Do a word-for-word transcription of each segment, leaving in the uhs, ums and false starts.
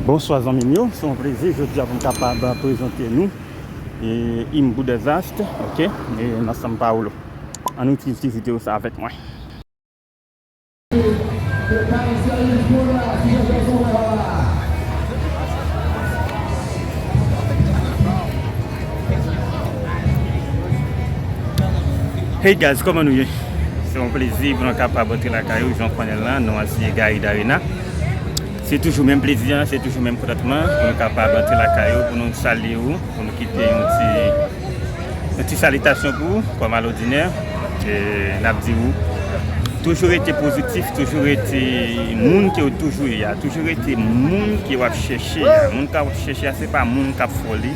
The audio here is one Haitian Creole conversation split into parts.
Bonswa zanmi m yo, se yon plezi jodi a pou m kapab prezante nou e, Imbu Disaster, ok, e nan São Paulo. Ann nou ti vizite yo sa avèk mwen. Hey guys, kòman nou ye? Se yon plezi pou nou kapab antre lakay ou, jan w konnen l lan, non an se Gary Darena. Se toujou menm plezi an, se toujou menm kontantman pou nou kapab antre lakay ou, pou nou salye ou, pou nou kite yon ti, yon ti salitasyon pou ou, kòm alòdinè. E n ap di ou, toujou rete pozitif, toujou rete moun ke w toujou ye a, toujou rete moun ke w ap chèche a. Moun ke w ap chèche a, se pa moun k ap fè w li.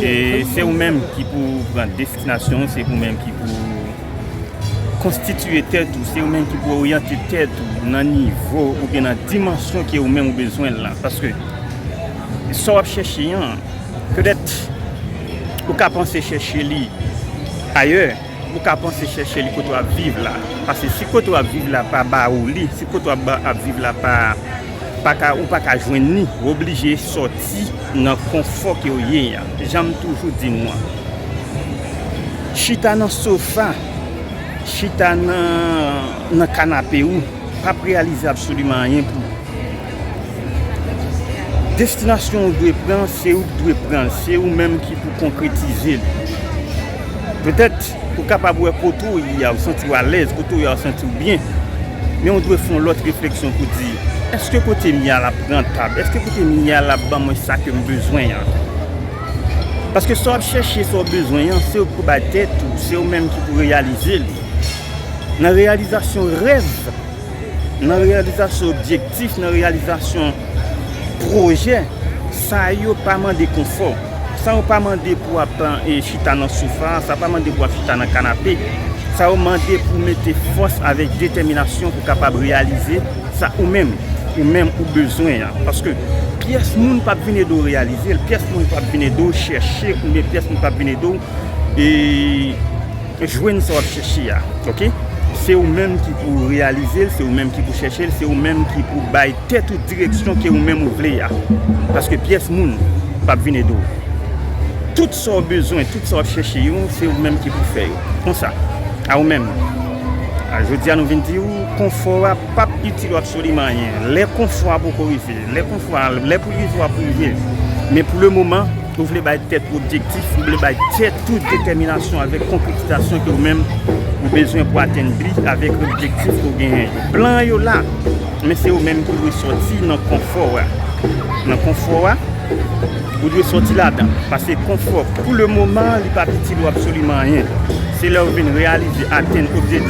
E se ou menm ki pou pran destinasyon, se ou menm ki pou konstitiye tèt ou, se ou menm ki pou oryante tèt ou nan nivo oubyen nan dimansyon ke ou menm ou bezwen l lan. Paske sa w ap chèche an, petèt ou ka panse chèche li ayè, ou ka panse chèche li kote w ap viv la. Paske si kote w ap viv la pa ba ou li, si kote w ap, ap viv la pa, pa ka, ou pa ka jwenn li, ou oblije sòti nan konfò ke w ye a. Jan m toujou di nou an, chita nan sofa, chita nan, nan kanape ou, p ap reyalize absoliman anyen pou ou. Destinasyon ou dwe pran, se ou k dwe pran l, se ou menm ki pou konkretize l. Petèt, ou kapab wè kote w ye a, ou santi w alèz, kote w ye a, ou santi w byen. Men ou dwe fè yon lòt refleksyon pou di, èske kote m ye a l ap rantab? Èske kote m ye a l ap ban mwen sa ke m bezwen an? Paske sa w ap chèche, sa w bezwen an, se ou k pou bay tèt ou, se ou menm ki pou reyalize li. Nan reyalizasyon rèv, nan reyalizasyon objektif, nan reyalizasyon pwojè, sa yo pa mande konfò. Sa yo pa mande pou w ap, e, chita nan sofa, sa pa mande pou w ap chita nan kanape. Sa yo mande pou w mete fòs avèk detèminasyon pou w kapab reyalize sa ou menm, ou menm ou bezwen an. Paske pyès moun p ap vin ede w reyalize l, pyès moun p ap vin ede w chèche, oubyen pyès moun p ap vin ede w, e, jwenn sa w ap chèche a, ok? Se ou menm ki pou reyalize l, se ou menm ki pou chèche l, se ou menm ki pou bay tèt ou direksyon ke ou menm ou vle a. Paske pyès moun p ap vin ede w. Tout sa w bezwen, tout sa w ap chèche yo, se ou menm ki pou fè yo. Konsa, a ou menm. A, jodi a nou vin di w, konfò a p ap itil ou absoliman anyen. Lè konfò a poko rive, lè konfò a, lè pou l rive, w ap rive. Men pou le moman, ou vle bay tèt ou objektif, ou vle bay tèt ou detèminasyon avèk konkretizasyon ke ou menm ou bezwen pou atenn bi avèk objektif ke w genyen yo. Plan yo la, men se ou menm ki dwe sòti nan konfò a. Nan konfò a, ou dwe sòti ladan. Paske konfò, pou le moman, li p ap itil ou absoliman anyen. Se lè ou vin reyalize, atenn objektif